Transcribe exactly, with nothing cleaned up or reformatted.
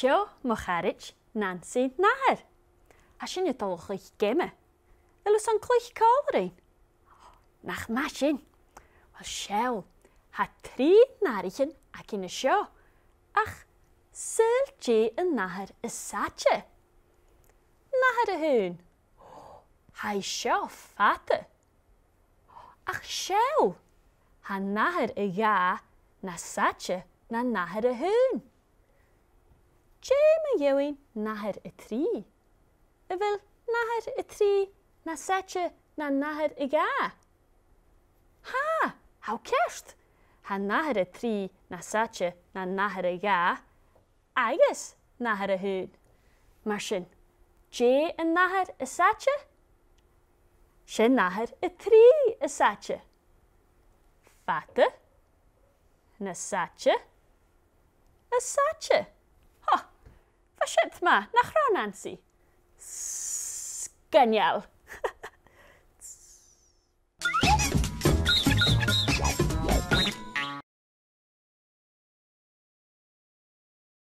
Seo mo charaid, Nancy Nathair. Tha sinn a' dol a chluich geama. A bheil thusa a' cluich còmhla rinn? Nach math sin. Uill, seall, tha trì nathraichean againn an seo. Ach saoil dè an nathair as fhaide? Nathair a h-aon. Tha i seo fada. Ach seall, tha nathair a dhà nas fhaide na nathair a h-aon. Dè mu dheidhinn nathair a trì? A bheil nathair a trì nas fhaide na nathair a dhà? Tha, tha thu ceart. Tha nathair a trì nas fhaide na nathair a dhà agus nathair a h-aon. Mar sin, dè an nathair as fhaide? 'S e nathair a trì as fhaide. Fada, nas fhaide, as fhaide. Ho, bha siud math, nach robh, Nancy? Sgoinneil.